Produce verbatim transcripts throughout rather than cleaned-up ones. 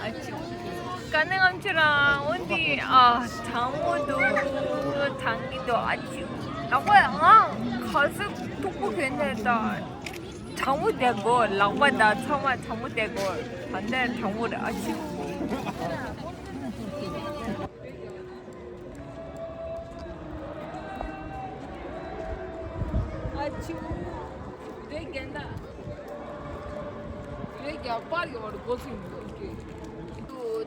ཨ་ཅུ། ག་ནས་ངམ་ཅི་རང་འོན་ཏེ་ཨ་གྲང་མོ་འདུག་གྲང་གི་འདུག་ཨ་ཅུ། ལག་པ་ང་ཁ་ཟུག་མཐུག་པོ་གྱོན་ནས་ད། གྲང་མོ་བསྡད་དགོས། ལག་པ་ད་ཚང་མ་གྲང་མོ་བསྡད་དགོས། ད་འདི་གྲང་མོ་རེད་ཨ་ཅུ། ཨ་ཅུ། རེད་རྒན་ད། རེད་རྒྱ་པར་ཡོད་རེད་གོ་སྲིད་འདུག་ཨོ་ཀེ།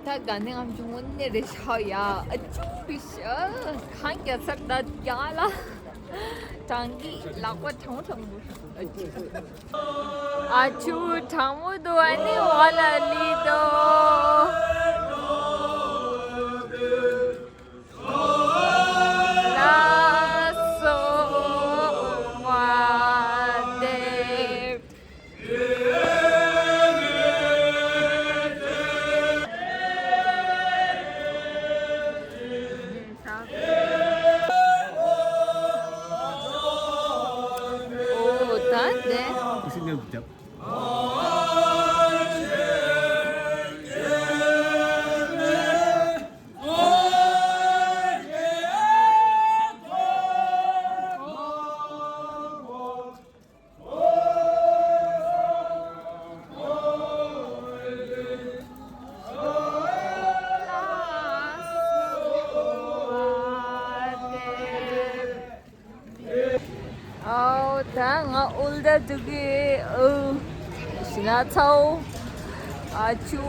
ད་ག་ནས་ངམ་ཅུང་ནས་རེད་ཤག་ཡ། ཨ་ཅུ་རེད་ཤག་གང་རྒྱ་སར་ད་རྒྱ་ལ། གྲང་གི་ལག་པ་གྲང་གྲང་འདུག་ཨ་ཅུ། ཨ་ཅུ་གྲང་མོ་འདུག་ཨ་ནི་འོ་ལ་ལི་འདུག་ལ་སོ་མ་དེ། ཨོ་ད་དེ། ཨའོ་ད་ང་ཨུལ་ད་འདུག་གི་ཨུ་ཤི་ན་ཚའོ། ཨ་ཅུ་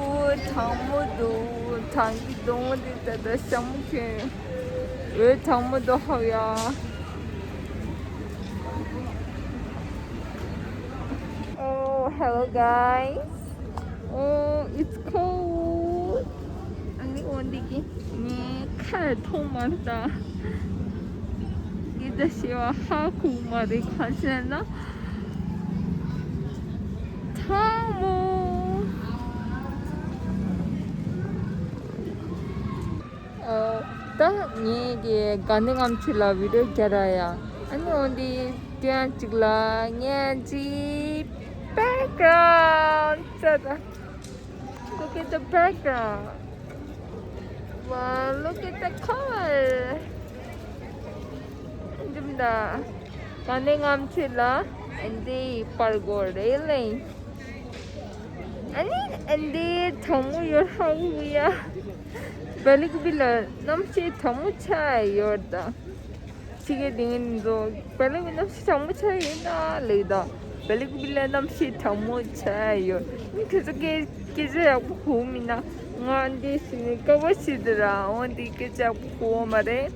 གྲང་མོ་འདུག་གྲང་གི་གདོང་འདི་ད་ད་ཤམ་གྱོན། འོད་དྲང་མོ་འདུག་ཧ་ཡ། Oh, hello guys. Oh, it's cold. ཨ་ནི་འོ་འདི་གི་ངའི་ཁ་མཐོང་མ་རེད་ད། འདི་ད་ཞེས་པ་ཧ་གོ་མ་རེད་ག་ཟེར་ན། དྲང་མོ། ཨོ། ད་ངས་ཀྱི་དགའ་ལྡན་ངམ་ཆུ་ལ་བི་ཌིའོ་རྒྱག་ར་ཡ། ཨ་ནི་འོ་འདི་སྟོན་གཅིག་ལ་ངས་ཀྱི་background ཙ་ད། Look at the background. Wow, look at the color. འདི་མི་ད། དགའ་ལྡན་ངམ་ཆུ་ལ་འདི་པར་གོ་རེ་ལེ། ཨ་ནི་ཨ་འདི་དྲང་མོ་ཡོད་ཧ་གོ་ཡ། བལ་ཀུ་པི་ལ་གནམ་གཤིས་དྲང་མོ་ཆགས་ཡོད་ད། ཕྱི་རྒྱལ་དེ་ངན་ཚོ་བལ་ཀུ་པི་གནམ་གཤིས་དྲང་མོ་ཆགས་ཡོད་ན་ལེགས་ད། བལ་ཀུ་པི་ལ་གནམ་གཤིས་དྲང་མོ་ཆགས་ཡོད། ཁྱོད་ཚོ་སྐད་སྐད་ཆ་ཡག་པོ་གོ་མིན་ན། ང་འདི་ཞིག་ནས་ཀ་བ་ཞིག་དེ་ར་འོ་འདི་སྐད་ཆ་ཡག་པོ་གོ་མ་རེད།